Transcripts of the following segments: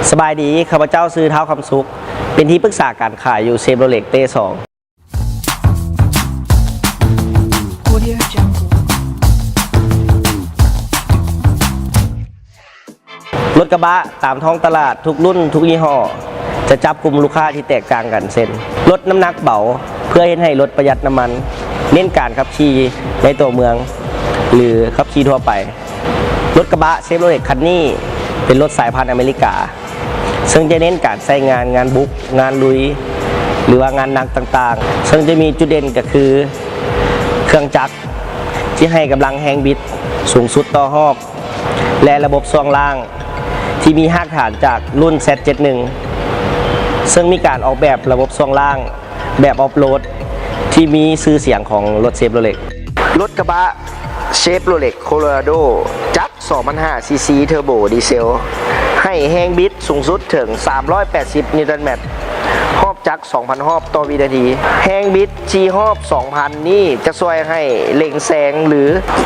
ສະບາຍດີ, ຂ້າພະເຈົ້າຊື່ ທ້າວ ຄຳສຸກ, ເປັນທີ່ປຶກສາການຂາຍຢູ່ເຊບໂຣເລັກເຕສອງ. Audio Jungle. ລົດກະບະຕາມທ້ອງຕະຫຼາດທຸກລຸ້ນທຸກຍີ່ຫໍ້ ຈະຈັບກຸ່ມລູກຄ້າທີ່ແຕກຕ່າງກັນ ເຊັ່ນ ລົດນ້ຳໜັກເບົາ ເພື່ອເຮັດໃຫ້ລົດປະຢັດນ້ຳມັນ, ເນັ້ນການຂັບຂີ່ໃນຕົວເມືອງ ຫຼື ຂັບຂີ່ທົ່ວໄປ. ລົດກະບະເຊບໂຣເລັກຄັນນີ້ ເປັນລົດສາຍພັນອາເມລິກາ ເຊິ່ງຈະເນັ້ນການໃຊ້ງານ ງານບຸກ, ງານລຸຍ ຫຼືວ່າງານໜັກຕ່າງໆ, ເຊິ່ງຈະມີຈຸດເດັ່ນກໍຄື ເຄື່ອງຈັກທີ່ໃຫ້ກຳລັງແຮງບິດສູງສຸດຕໍ່ຮອບ ແລະ ລະບົບຊ່ວງລ່າງທີ່ມີຮາກຖານຈາກລຸ້ນ ແຊັດເຈັດໜຶ່ງ ເຊິ່ງມີການອອກແບບລະບົບຊ່ວງລ່າງ ແບບອອຟໂຣດທີ່ມີຊື່ສຽງຂອງລົດເຊບໂຣເລັກ. ລົດກະບະເຊບໂຣເລັກໂຄໂລຣາໂດ ຈັກສອງພັນຫ້າຊີຊີເທີໂບດີເຊວ ໃຫ້ແຮງບິດສູງສຸດເຖິງສາມຮ້ອຍແປດສິບນິວຕັນແມັດ, ຮອບຈັກສອງພັນຮອບຕໍ່ວິນາທີ. ແຮງບິດທີ່ຮອບສອງພັນນີ້ຈະຊ່ວຍໃຫ້ເລັ່ງແຊງ ຫຼື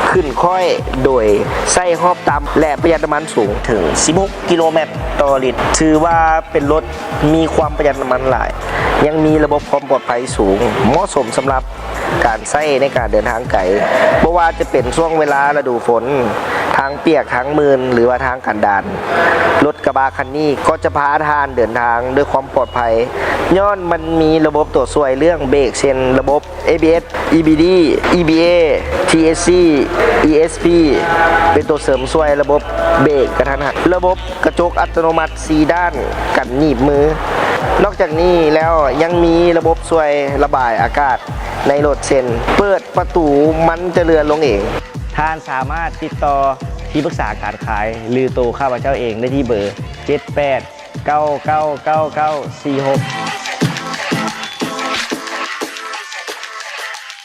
ຂຶ້ນຄ້ອຍໂດຍໃຊ້ຮອບຕ່ຳ ແລະ ປະຢັດນ້ຳມັນສູງເຖິງສິບຫົກກິໂລແມັດຕໍ່ລິດ. ຖືວ່າເປັນລົດ ມີຄວາມປະຢັດນ້ຳມັນຫຼາຍ, ຍັງມີລະບົບຄວາມປອດໄພສູງ, ເໝາະສົມສຳລັບການໃຊ້ໃນການເດີນທາງໄກ, ບໍ່ວ່າຈະເປັນຊ່ວງເວລາລະດູຝົນ, ທາງປຽກ, ທາງມື່ນ ຫຼືວ່າທາງກັນດານ. ລົດກະບະຄັນນີ້ກໍຈະພາທ່ານເດີນທາງດ້ວຍຄວາມປອດໄພ, ຍ້ອນມັນມີລະບົບຕົວຊ່ວຍເລື່ອງເບຣກ ເຊັ່ນ ລະບົບ ເອບີເອສ, ອີບີດີ, ອີບີເອ, ທີເອສຊີ, ອີເອສພີ ເປັນຕົວເສີມຊ່ວຍລະບົບເບຣກກະທັນຫັນ, ລະບົບ ກະຈົກອັດຕະໂນມັດສີ່ດ້ານກັນໜີບມື. ນອກຈາກນີ້ແລ້ວຍັງມີລະບົບຊ່ວຍລະບາຍອາກາດໃນລົດ ເຊັ່ນ ເປີດປະຕູມັນຈະເລື່ອນລົງເອງ. ທ່ານສາມາດຕິດຕໍ່ທີ່ປຶກສາການຂາຍ ຫຼື ໂຕຂ້າພະເຈົ້າເອງໄດ້ທີ່ເບີ ເຈັດແປດເກົ້າເກົ້າເກົ້າເກົ້າສີ່ຫົກ.